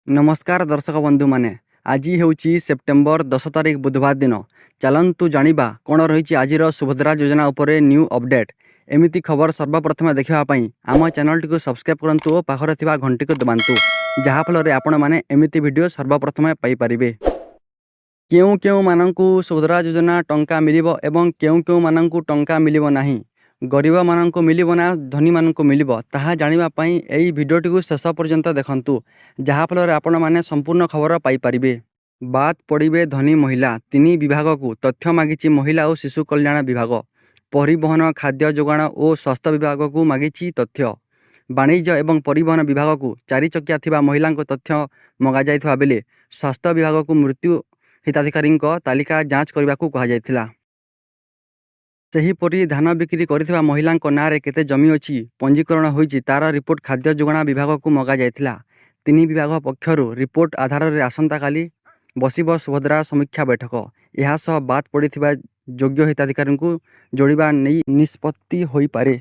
ନମସ୍କାର ଦର୍ଶକ ବନ୍ଧୁମାନେ, ଆଜି ହେଉଛି ସେପ୍ଟେମ୍ବର 10 ତାରିଖ, ବୁଧବାର ଦିନ। ଚାଲନ୍ତୁ ଜାଣିବା କ'ଣ ରହିଛି ଆଜିର ସୁଭଦ୍ରା ଯୋଜନା ଉପରେ ନ୍ୟୁ ଅପଡେଟ୍। ଏମିତି ଖବର ସର୍ବପ୍ରଥମେ ଦେଖିବା ପାଇଁ ଆମ ଚ୍ୟାନେଲଟିକୁ ସବସ୍କ୍ରାଇବ୍ କରନ୍ତୁ ଓ ପାଖରେ ଥିବା ଘଣ୍ଟିକୁ ଦବାନ୍ତୁ, ଯାହାଫଳରେ ଆପଣମାନେ ଏମିତି ଭିଡ଼ିଓ ସର୍ବପ୍ରଥମେ ପାଇପାରିବେ। କେଉଁ କେଉଁମାନଙ୍କୁ ସୁଭଦ୍ରା ଯୋଜନା ଟଙ୍କା ମିଳିବ ଏବଂ କେଉଁ କେଉଁମାନଙ୍କୁ ଟଙ୍କା ମିଳିବ ନାହିଁ, ଗରିବମାନଙ୍କୁ ମିଳିବ ନା ଧନୀମାନଙ୍କୁ ମିଳିବ, ତାହା ଜାଣିବା ପାଇଁ ଏହି ଭିଡ଼ିଓଟିକୁ ଶେଷ ପର୍ଯ୍ୟନ୍ତ ଦେଖନ୍ତୁ, ଯାହାଫଳରେ ଆପଣମାନେ ସମ୍ପୂର୍ଣ୍ଣ ଖବର ପାଇପାରିବେ। ବାଦ୍ ପଡ଼ିବେ ଧନୀ ମହିଳା। ତିନି ବିଭାଗକୁ ତଥ୍ୟ ମାଗିଛି ମହିଳା ଓ ଶିଶୁ କଲ୍ୟାଣ ବିଭାଗ। ପରିବହନ, ଖାଦ୍ୟ ଯୋଗାଣ ଓ ସ୍ୱାସ୍ଥ୍ୟ ବିଭାଗକୁ ମାଗିଛି ତଥ୍ୟ। ବାଣିଜ୍ୟ ଏବଂ ପରିବହନ ବିଭାଗକୁ ଚାରିଚକିଆ ଥିବା ମହିଳାଙ୍କ ତଥ୍ୟ ମଗାଯାଇଥିବା ବେଳେ ସ୍ୱାସ୍ଥ୍ୟ ବିଭାଗକୁ ମୃତ୍ୟୁ ହିତାଧିକାରୀଙ୍କ ତାଲିକା ଯାଞ୍ଚ କରିବାକୁ କୁହାଯାଇଥିଲା। ସେହିପରି ଧାନ ବିକ୍ରି କରିଥିବା ମହିଳାଙ୍କ ନାଁରେ କେତେ ଜମି ଅଛି, ପଞ୍ଜୀକରଣ ହୋଇଛି, ତା'ର ରିପୋର୍ଟ ଖାଦ୍ୟ ଯୋଗାଣ ବିଭାଗକୁ ମଗାଯାଇଥିଲା। ତିନି ବିଭାଗ ପକ୍ଷରୁ ରିପୋର୍ଟ ଆଧାରରେ ଆସନ୍ତାକାଲି ବସିବ ସୁଭଦ୍ରା ସମୀକ୍ଷା ବୈଠକ। ଏହାସହ ବାଦ୍ ପଡ଼ିଥିବା ଯୋଗ୍ୟ ହିତାଧିକାରୀଙ୍କୁ ଯୋଡ଼ିବା ନେଇ ନିଷ୍ପତ୍ତି ହୋଇପାରେ।